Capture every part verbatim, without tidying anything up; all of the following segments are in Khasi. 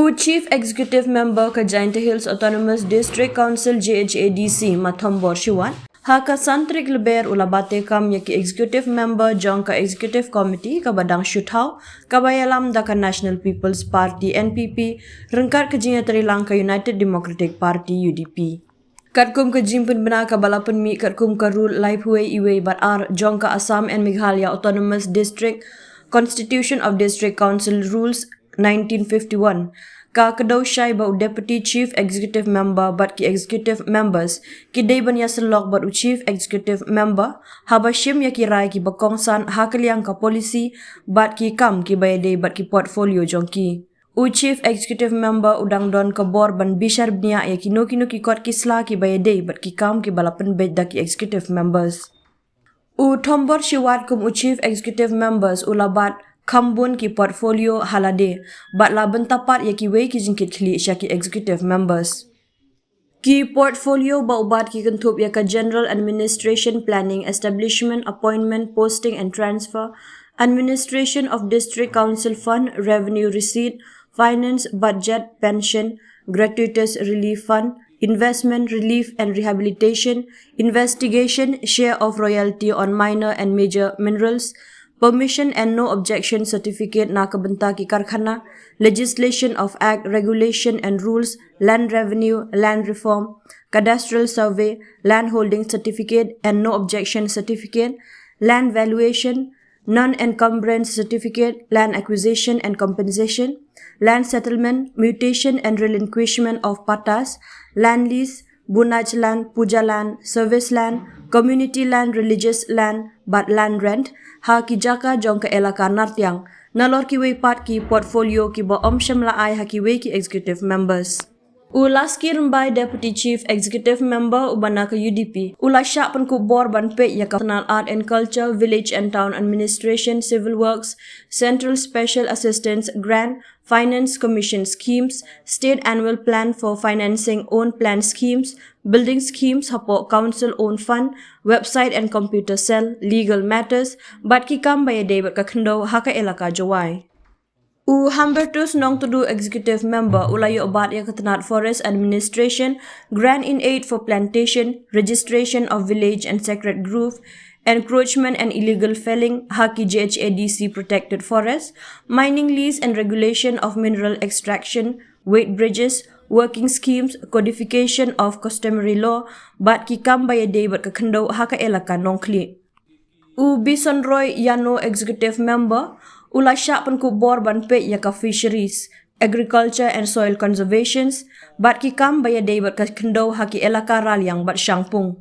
U Chief Executive Member ka Jaintia Hills Autonomous District Council, J H A D C, Thombor Shiwat, ha ka san tarik Lber u la bate kam ïa ki Executive Member jong ka Executive Committee kaba dang shu thaw, kaba ïalam da ka National People's Party, N P P, ryngkat ka jingïatreilang ka United Democratic Party, U D P. Katkum ka jingpynbna kaba la pynmih katkum ka Rule laiphew wei, iwei bad ar jong ka Assam and Meghalaya Autonomous District Constitution of District Council Rules nineteen fifty-one, ka kdew shai ba u Deputy Chief Executive Member bad ki Executive Members ki dei ban ïasyllok bad u Chief Executive Member haba shim ïa ki rai kiba kongsan ha ka liang ka policy bad ki kam kiba ïadei bad ki portfolio jong ki. U Chief Executive Member u dang don ka bor ban bishar bniah ïa kino kino ki kot ki sla kiba ïadei bad ki kam kiba la pynbeit da ki Executive Members. U Thombor Shiwat kum u Chief Executive Members u la bat khambun ki portfolio ha lade, bad la bynta pat ïa kiwei ki jingkitkhlieh sha ki Executive Members. Ki portfolio ba u bat ki kynthup ïa ka General Administration, Planning, Establishment, Appointment, Posting and Transfer, Administration of District Council Fund, Revenue Receipt, Finance, Budget, Pension, Gratuitous Relief Fund, Investment, Relief and Rehabilitation, Investigation, Share of Royalty on Minor and Major Minerals, Permission and No Objection Certificate na ka bynta ki karkhana, Legislation of Act, Regulation and Rules, Land Revenue, Land Reform, Cadastral Survey, Land Holding Certificate and No Objection Certificate, Land Valuation, Non-Encumbrance Certificate, Land Acquisition and Compensation, Land Settlement, Mutation and Relinquishment of Pattas, Land Lease, Bunaj Land, Puja Land, Service Land, Community Land, Religious Land bad Land Rent ha ki jaka jong ka elaka Nartiang, nalor kiwei pat ki portfolio kiba ym shym la ai ha kiwei ki Executive Members. U Laski Rymbai, Deputy Chief Executive Member uba na ka U D P, u la shah pynkup bor ban peit ïa ka tnat Art and Culture, Village and Town Administration, Civil Works, Central Special Assistance Grant, Finance Commission Schemes, State Annual Plan for Financing Own Plan Schemes, Building Schemes hapoh Council Own Fund, Website and Computer Cell, Legal Matters bad ki kam ba ïadei bad ka khyndew ha ka elaka Jowai. U Humbertus Nongtdu, Executive Member, u la ïoh bat ïa ka tnat Forest Administration, Grant in Aid for Plantation, Registration of Village and Sacred Grove, Encroachment and Illegal Felling ha ki J H A D C Protected Forest, Mining Lease and Regulation of Mineral Extraction, Weight Bridges, Working Schemes, Codification of Customary Law bad ki kam ba ïadei bad ka khyndew ha ka elaka Nongkhlieh. U Bisonroy Ïano, Executive Member, u la shah pynkup bor ban peit ïa ka Fisheries, Agriculture and Soil Conservations bad ki kam ba ïadei bad ka khyndew ha ki elaka Raliang bad Shangpung.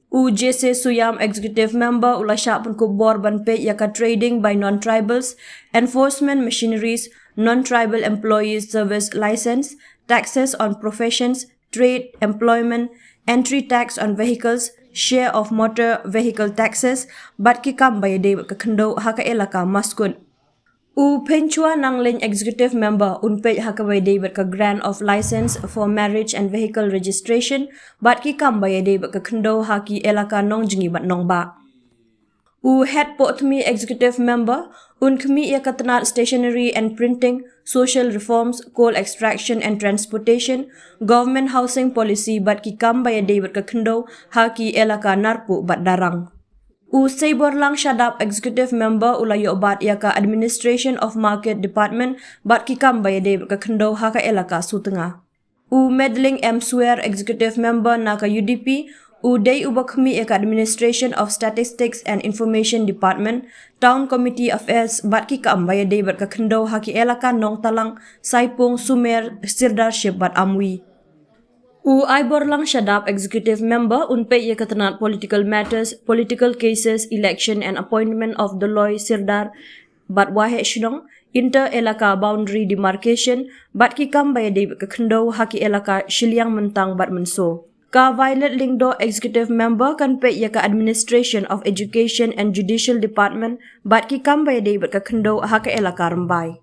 U J C Suyam, Executive Member, u la shah pynkup bor ban peit ïa ka Trading by Non-Tribals, Enforcement Machineries, Non-Tribal Employees Service License, Taxes on Professions, Trade, Employment, Entry Tax on Vehicles, Share of Motor Vehicle Taxes bad ki kam ba ïadei bad ka khyndew ha ka elaka Maskut. U Pynchwa Nanglein, Executive Member, un peit ha kaba ïadei bad ka Grant of License for Marriage and Vehicle Registration bad ki kam ba ïadei bad ka khyndew ha ki elaka Nongjngi bad Nongbah. U Hetpoh Thymmie, Executive Member, un khmih ïa ka tnat Stationery and Printing, Social Reforms, Coal Extraction and Transportation, Government Housing Policy bad ki kam ba ïadei bad ka khyndew ha ki elaka Narpuh bad Darrang. U Seiborlang Shadap, Executive Member, u la ïoh bat ïa ka Administration of Market Department bad ki kam ba ïadei bad ka khyndew ha ka elaka Sutnga. U Madeline M Suer, Executive Member na ka U D P, u dei uba khmih ïa ka Administration of Statistics and Information Department, Town Committee Affairs bad ki kam ba ïadei bad ka khyndew ha ki elaka Nongtalang, Saipung, Sumer, Sirdarship bad Amwi. U Aiborlang Shadap, Executive Member, un peit ïa ka tnat Political Matters, Political Cases, Election and Appointment of Doloi Sirdar bad Waheh Shnong, Inter Elaka Boundary Demarcation bad ki kam ba ïadei bad ka khyndew ha ki elaka Shilliang Myntang bad Mynso. Ka Violet Lyngdoh, Executive Member, kan peit ïa ka Administration of Education and Judicial Department bad ki kam ba ïadei bad ka khyndew ha ka elaka Rymbai.